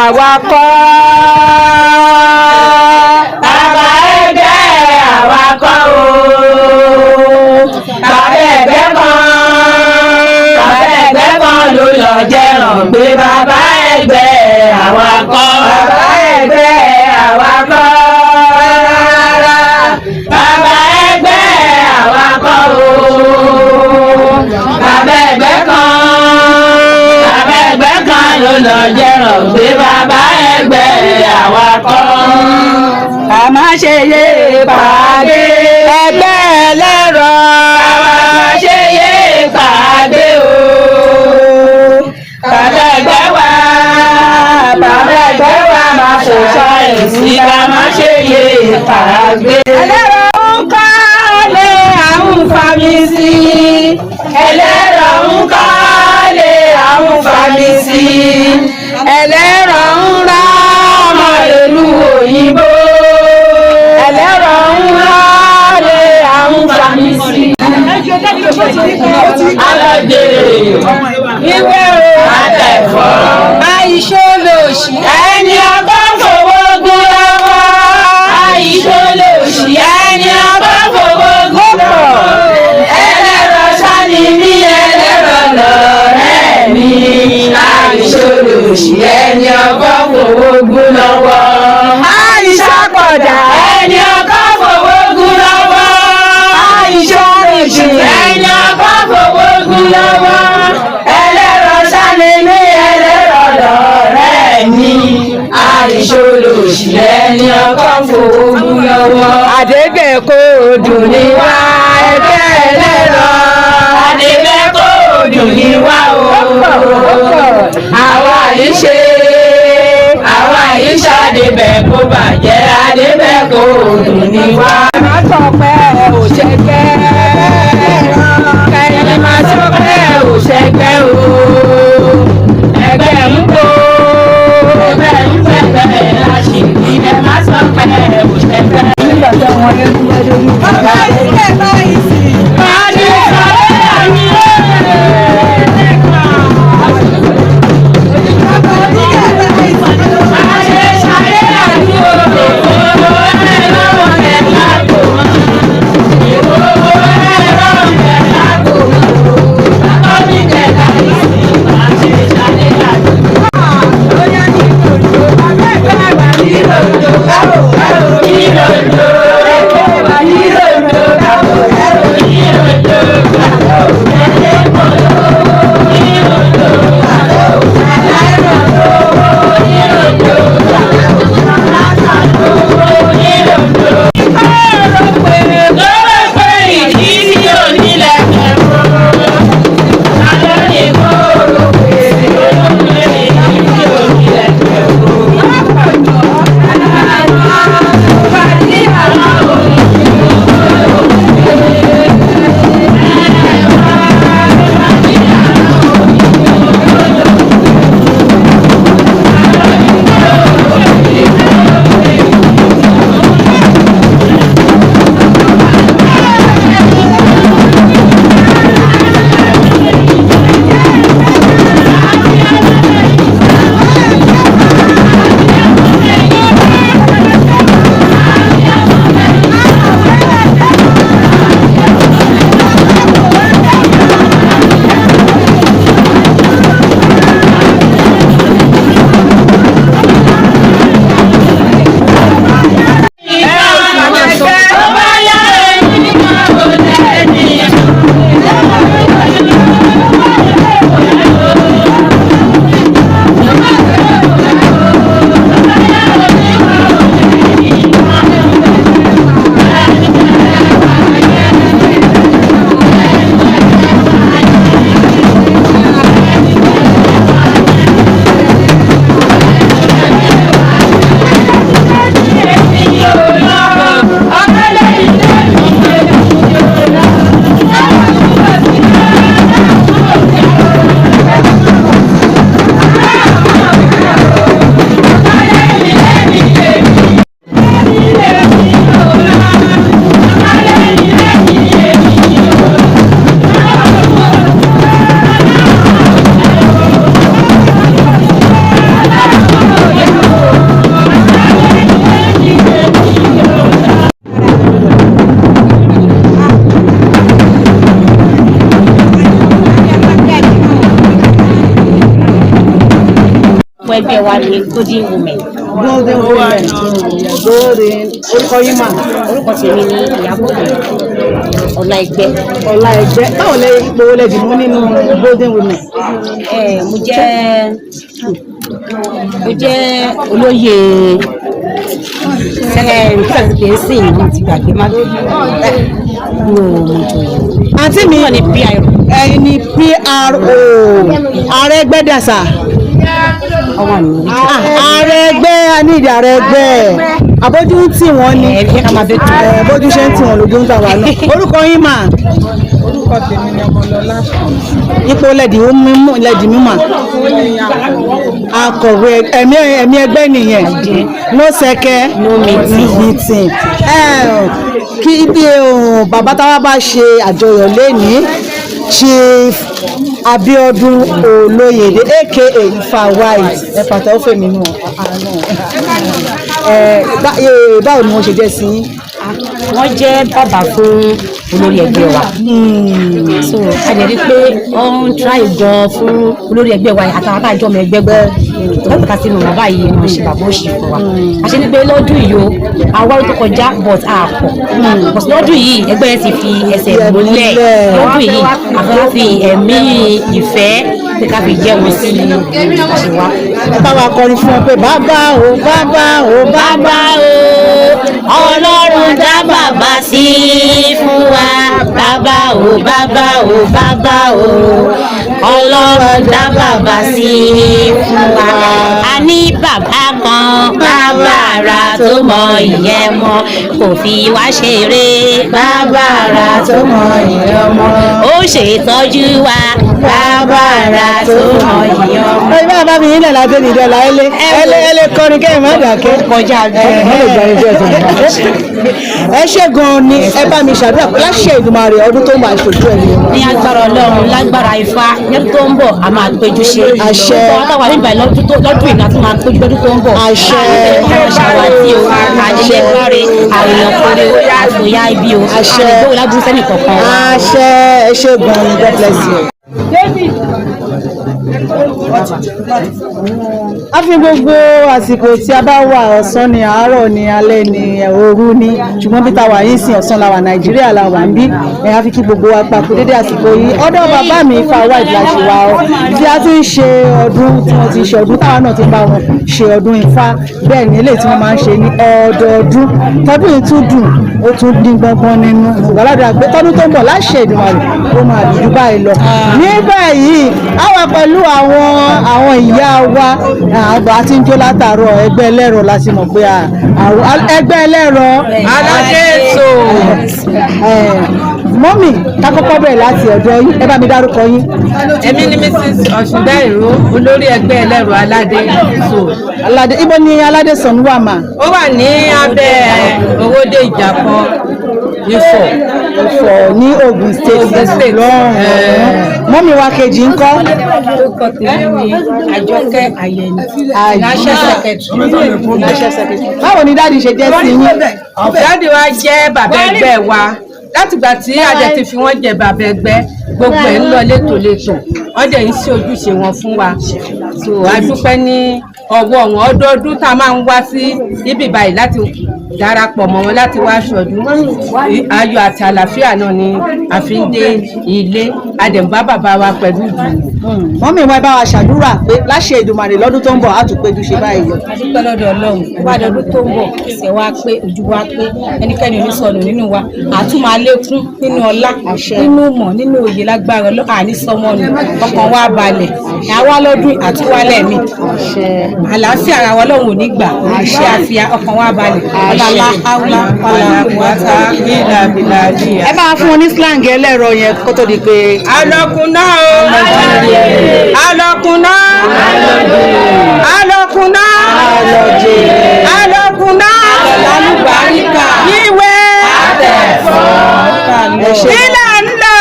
Àwa kọ́. Bàbá ẹgbẹ́ àwa kọ́ o. Bàbá ẹgbẹ́ kan, bàbá ẹgbẹ́ kan ló lọ jẹrán gbé. Bàbá ẹgbẹ́ àwa kọ́. Bàbá ẹgbẹ́ àwa kọ́ rárá. Bàbá ẹgbẹ́ àwa kọ́ o. Bàbá ẹgbẹ́ kan, bàbá ẹgbẹ́ kan ló lọ jẹrán gbé. Bàbá ẹgbẹ́ àwa kọ́. A má ṣe yé pàdé ẹgbẹ́ ẹlẹ́rọ. Àwa má ṣe yé pàdé o. Bàbá ẹgbẹ́ wa, bàbá ẹgbẹ́ wa máa ṣòṣà ẹ̀sìn ká má ṣe yé pàdé. Ẹlẹ́rọ ń kọ́lé àwọn fami sí. Ẹlẹ́rọ ń kọ́lé àwọn fami sí. Ẹlẹ́rọ ń rá Ọmọ ìlú òyìnbó. Ẹlẹ́rọ ń rálé àwọn fami sí. Alájèrè Ìwé o. àtẹ̀fọ́. Àìṣó lòṣì. Ẹni ọkọ fowó gún lọ́wọ́. Àìṣó lòṣì ẹni ọkọ fowó gún lọ́wọ́. Ẹlẹ́rọ sani mí, ẹlẹ́rọ lọ̀rẹ́ mi. Àìṣó lòṣì ẹni ọkọ fowó gún lọ́wọ́. Àìṣà pọ̀dà. Ẹni ọkọ fowó gún lọ́wọ́. Àìṣó lòṣì. Ẹni ọkọ fowó gún lọ́wọ́. Ẹlẹ́rọ sani mí, ẹlẹ́rọ lọ̀rẹ́ mi. Àìṣó lòṣì ẹni ọkọ fowó gún lọ́wọ́. Àdébẹ̀ kò dùn ní wá ẹgbẹ́ ẹlẹ́rọ. Adébẹ́ kò dùn ní wá o. Àwa yìí ṣe, àwa yìí ṣàdébẹ̀ kó bàjẹ́. Adébẹ́ kò dùn ní wá. Má sọ pé ò ṣẹgbẹ́. Kẹ́yìn máa sọ pé ò ṣẹgbẹ́ o. Ẹgbẹ́ ń bò, ẹgbẹ́ ń fẹ́fẹ́ láṣìírí. Ẹ má sọ pé ò ṣẹgbẹ́. Nígbà táwọn ẹni bá dé ní. Bàbá ilé báyìí sí. Báyìí sọ̀rọ̀ àmì Ẹgbẹ́ wa ní Golden Women. Golden Women, Golden. Orúkọ yín mà? Orúkọ tèmi ní Ìyábọ̀ Ọlá Ẹgbẹ́. Ọlá Ẹgbẹ́. Báwo lẹ ipò wo lẹ dì mú nínú Golden Women? Mo jẹ́ olóyè sẹ́kẹ̀tì sí ìlú ti gbàgbé má mi ò mọ̀ tó yẹ. Àǹtí mi. Wọ́n ní PIO. Ẹ̀yin ni PRO, ààrẹ ẹgbẹ́ dàsà. Ọwọ́ mi. Ààrẹ ẹgbẹ́, a ní ìdí ààrẹ ẹgbẹ́. Àbójú ń tì wọ́n ni. Ẹ jẹ́ ká máa bẹ́ tó. Bójú ṣe ń tì wọ́n lójú ń tà wá náà. Orúkọ yín mà? Orúkọ tèmi ni Ọmọlọlá. Ipò lẹ́dí mímú lẹ́dí mímà? Akọ̀wé. Ẹ̀mí ẹgbẹ́ nìyẹn. No sẹ́kẹ́, no meeting. Kí ibi bàbá táwa bá ṣe àjọyọ̀ lẹ́ni, Chief Abiodun Olóyèdè, aka Ifá White, ẹ pàtàkó fèmí nù àánú. Báwo ni wọ́n ṣe jẹ́ sí yín? Wọ́n jẹ́ bàbá fún olórí ẹgbẹ́ wa, so a lè rí i pé ó ń try gan fún olórí ẹgbẹ́ wa àtàwọn àtàjọ ọmọ ẹgbẹ́ gbọ́ láti ká sínú wọn báyìí. Wọ́n ṣe bàbá òṣì fún wa. A ṣe ní pé lọ́dún yìí o, àwa tó kọjá, but a pọ̀, but lọ́dún yìí ẹgbẹ́ yẹn ti fi ẹsẹ̀ múlẹ̀. Lọ́dún yìí àfọwọ́ fi ẹ̀mí ìfẹ́ pé ká fi jẹ́ wọn sí àṣewá. Ẹ bá wa kọrin fún wọn pé bàbá o, bàbá o, bàbá. Bàbá o, Ọlọ́run dá bàbá sí fún wa. Bàbá o, bàbá o, bàbá o, Ọlọ́run dá bàbá sí fún wa. A ní bàbá kan, bàbá ara tó mọ ìyẹn mọ, kò fi wá ṣeré. Bàbá ara tó mọ ìyẹn mọ, ó ṣètọ́jú wa. Bàbá ara tó mọ ìyẹn mọ. Ẹ bá bá mi yín lẹ̀ láti ní ìdọ́là ẹlẹ́ ẹlẹ́ ẹlẹ́ kọrin kẹ́yìn má dàkẹ́. Kọjá. Ẹ ṣé gan-an ni. Ẹ bá mi ṣàdúrà pé láṣẹ Èdùmàrè, ọdún tó ń bá aṣojú ẹ̀ nìyẹn. Ní agbára Ọlọ́run, lágbára Ifá, lọ́dún tó ń bọ̀ a máa péjú ṣe. Àṣẹ. Gbogbo àwọn táwa nígbà lọ́dún lọ́dún ìná tó máa péjú lọ́dún tó ń bọ̀. Àṣẹ. Àwọn ṣàwátì o, àdílé káre, àrìnà kórè, àfòyá ibi o. Àṣẹ. Àdìgbò lábúrú sẹ́nì kọ̀ọ̀kan wa. Àṣẹ. Ẹ ṣé gan-an ni. God bless you. A fi gbogbo àsìkò tí a bá wà, ọ̀sán ni, àárọ̀ ni, alẹ́ ni, òru ni, ṣùgbọ́n bí ta wà yín sìn, ọ̀sán la wà, Nàìjíríà la wà ń bí. Ẹ̀ a fi kí gbogbo wa papọ̀ dédé àsìkò yìí. Ọ̀dọ̀ bàbá mi Ifá White la ṣe wá ọ tí a ti ń ṣe ọdún, tí wọ́n ti ṣe ọdún, táwa náà ti bá wọn ṣe ọdún Ifá. Bẹ́ẹ̀ ni eléyìí tí wọ́n máa ń ṣe ní ọdọọdún, tọdún yìí tún dùn, ó tún dín gbọ́ngbọ́n nínú ìgbàlódé pé tọdún tó ń bọ̀, láṣẹ Èdùmàrè, ó máa dùn jù báyìí lọ. Ní báyìí, a wà pẹ̀lú àwọn ìyá wa àgbà tí ń jó látàárọ̀. Ẹgbẹ́ ẹlẹ́rọ láti mọ̀ pé àwọn ẹgbẹ́ ẹlẹ́rọ Aládéètò. Mọ́mì, ká kọ́kọ́ bẹ̀rẹ̀ láti ọ̀dọ̀ yín. Ẹ bá mi dárúkọ yín. Èmi ni Mrs Ọ̀ṣùndẹ̀rọ, olórí ẹgbẹ́ ẹlẹ́rọ aládé so. Aládé, ibo ni Aládé sọ̀nù wà mà? Ó wà ní abẹ́ Owódé Ìjàpọ̀ Ifọ̀. Ifọ̀ ní Ogun State. Ogun State. Lọ́hùn-ún. Mọ́mì wa kejì ń kọ́? Orúkọ tèmi ni Àjọkẹ́ Àyẹ̀ni, National Secretary. National Secretary. Báwo ni daddy ṣe jẹ́ sí yín? Daddy wa jẹ́ bàbá ẹgbẹ́ wa. Látìgbà tí a dẹ̀ ti fi wọ́n jẹ bàbá ẹgbẹ́, gbogbo ẹ̀ ń lọ létòlétò, wọ́n dẹ̀ ń ṣe ojúṣe wọn fún wa, so a dúpẹ́ ní ọwọ́ wọn. Ọdọọdún tá a máa ń wá sí ibi báyìí láti darapọ̀ mọ́ wọn láti wá ṣọdún, ayọ̀ àti àlàáfíà náà ni a fi ń dé ilé. A dẹ̀ ń bá bàbá wa pẹ̀lú ìdùnnú. Mọ́mì wa, ẹ bá wa ṣàdúrà pé láṣẹ Èdùmàrè, lọ́dún tó ń bọ̀, á tún péjú ṣe báyìí lọ. A dúpẹ́ lọ́dọ̀ Ọlọ́run. Wá dọdún tó ń bọ̀, ẹsẹ̀ wa pé, ojú wa pé, ẹnikẹ́ni ò ní sọnù nínú wa. Àtún máa lékún nínú ọlá, nínú ìmọ̀, nínú òye. Lágbára Ọlọ́run, àní sọmọ nù. Ọkàn wa balẹ̀ àwa lọ́dún àtúwálẹ̀ mi. Àlàáfíà ara wa, Ọlọ́run ò ní gbà ṣe àfihàn. Ọkàn wa balẹ̀. Ọlá áwùlá ọlá wàtá ìlà bìlà bìyà. Ẹ bá fún wọn ní slang ẹlẹ́rọ yẹn kó tó di pé. Alọ́kùn náà o, alọ́kùn náà, alọ́kùn náà, alọ́kùn náà, alùbáríkà, ìwé, Ẹ ṣe. Kílà ń lọ,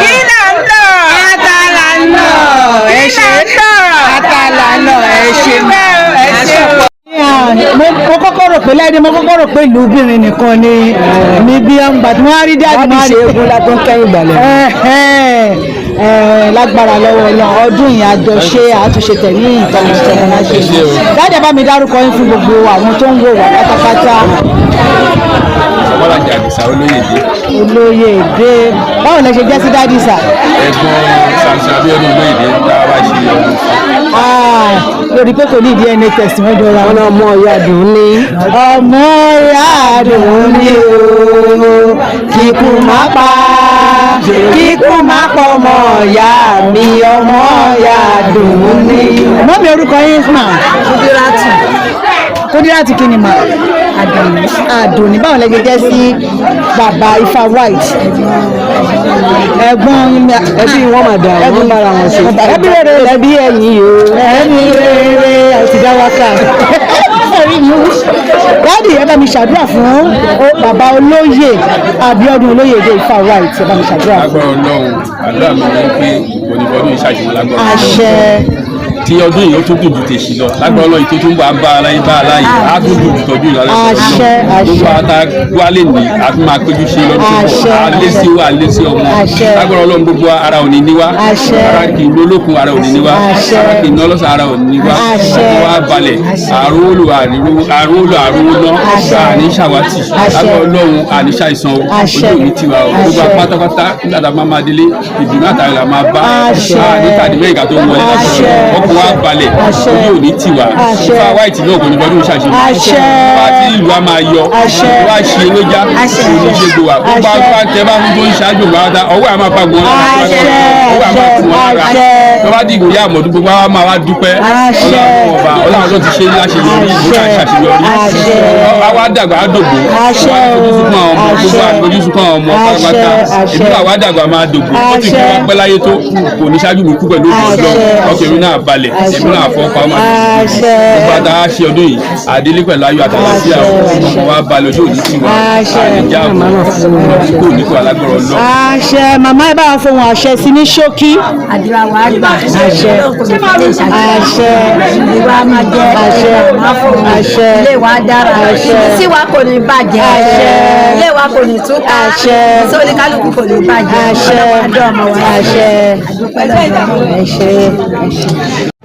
kílà ń lọ, Àtàlà ń lọ. Ẹ ṣe. Kílà ń lọ, Àtàlà ń lọ. Ẹ ṣe. Ìwé o, ẹ ṣe o. Mo kọ́kọ́ rò pé láìdé, mo kọ́kọ́ rò pé ìlú obìnrin nìkan ni níbi àgbà tí wọ́n á rí dáàdì máa rí Eégún la tó ń kẹ́yìn ìgbàlẹ̀. Lágbára lọ́wọ́ Ọlọ́run, ọdún yìí àjọṣe àtúnṣe tẹ̀mí ìtọmọtọmọ láṣẹ. Ẹ ṣé o. Dáadáa, bá mi dárúkọ yín fún gbogbo àwọn tó ń wò wá pátápátá. Ọmọlájà Àdìsá Olóyèdè. Olóyè dé, báwo lẹ ṣe jẹ́ sí daddy, sir? Ẹ̀gbọ́n Samson Abíọ́dún Olóyèdè tá a bá ṣe ọdún fún. Ah, lórí pé kò ní DNA test, wọ́n jọra wọn. Ọmọ ìyá dùn ní. Ọmọ ìyá dùn ní o, kíkú má pa, kíkú má pọ̀ ọmọ ìyá mi, ọmọ ìyá dùn ní. Mọ́ mi, orúkọ yín mà? Kúdírátù. Kúdírátù kí ni mà? Àdùnní. Àdùnní, báwo lẹ ṣe jẹ́ sí bàbá Ifá White? Ẹ̀gbọ́n Ẹbí wọn mà dà, wọn bára wọn ṣe. Ẹbí rere. Ẹbí ẹ̀yìn o. Ẹbí rere àti dáwákà. Daddy, ẹ bá mi ṣàdúrà fún bàbá olóyè Abíọ́dún Olóyèdè Ifá White, ẹ bá mi ṣàdúrà fún. Lágbára Ọlọ́run, àdúrà mi ni pé onífọdún ìṣàṣìwò lágbára Ọlọ́run. Àṣẹ. Tí ọdún yìí ó tún dùn ju tèṣì lọ, lágbára Ọlọ́run, tó tún bá bá aláyé bá aláyé á tún dùn ju tọdún yìí lọ lágbára Àṣẹ, Ọlọ́run. àṣẹ. Gbogbo ata wálé ní a tún máa péjú ṣe lọ́dún tó Àṣẹ, bọ̀, alé sí wa, alé sí ọmọ. Àṣẹ. Lágbára Ọlọ́run, gbogbo ara ò ní ní wá. Àṣẹ. Ara kì í lólókun, ara ò ní ní wá. Àṣẹ. Ara kì í nọ́lọ́sà, ara ò ní ní wá. Àṣẹ. Ọkọ̀ wa balẹ̀, àrówólò àrówólò àrówólò, Àṣẹ. àní ṣàwátì. Àṣẹ. Lágbára Ọlọ́run, àní ṣàìsàn o. Àṣẹ. Ojú òní tiwa o, gbogbo Àṣẹ. apátápátá nígbà tá a máa máa délé, ìdùnnú àtàrí la máa bá. Àṣẹ. Àní tàdí mẹ́ríkà tó ń wọlé lágbára Àṣẹ. Ọlọ́run. Ọkọ̀ wa balẹ̀, Àṣẹ. ojú òní tiwa. Àṣẹ. Ifá White náà kò ní bọ́dún ṣàṣeyọrí. Àṣẹ. Wá tí ìlú wa máa yọ. Àṣẹ. Wá ṣe ewé já. Àṣẹ. Òní ṣe gbò wá gbogbo Àṣẹ. àwọn tẹ bá ń tó ń ṣáájú wa dá ọwọ́ àmà pa gbọ́n lára. Àṣẹ. Ọwọ́ àmà tù wọ́n lára. Àṣẹ. Tó bá dìgbò yá àmọ̀dún, gbogbo wa máa wá dúpẹ́. Àṣẹ. Ọlọ́run ọba, Ọlọ́run tó ti ṣe láṣeyọrí, ìlú náà ṣàṣeyọrí. Àṣẹ. Àwa dàgbà á dògbò. Àṣẹ. Àwa fojú sunkún àwọn ọmọ, gbogbo Àṣẹ. àfojú sunkún àwọn ọmọ pátápátá. Àṣẹ. Ìlú àwa dàgbà máa dògbò, ó ti fi Àṣẹ. wá pẹ́ láyé tó kò ní ṣáájú mi kú pẹ̀lú òkú Àṣẹ. ọlọ́run. Ọkọ̀ èmi náà balẹ̀, èmi náà fọ́ pa ọmọ Àṣẹ. gbogbo àtà ṣe ọdún yìí, àdélé pẹ̀lú ayọ̀ àtàlàfíà. Àṣẹ. Ọmọ wa balẹ̀, ojú òní tiwa. Àṣẹ. Àníjà kò ní kó alágbọ̀rọ̀ lọ. Àṣẹ. Màmá, ẹ bá wa fohùn àṣẹ sí ní ṣókí. Àdúrà wa gbà. Àṣẹ. Ọlọ́run kò ní fi lè ṣàṣẹ. Àṣẹ. Ìwà máa jẹ. Àṣẹ. Máa fò. Àṣẹ. Ilé wa dára. Àṣẹ. Sí wa kò ní bàjẹ́. Àṣẹ. Ilé wa kò ní túká. Àṣẹ. Sí oníkálukú kò ní bàjẹ́. Àṣẹ. Ọlọ́run á dán ọmọ wa. Àṣẹ. Àdúpẹ́ lọ́dọ̀ Ọlọ́run. Ẹ ṣé, ẹ ṣé.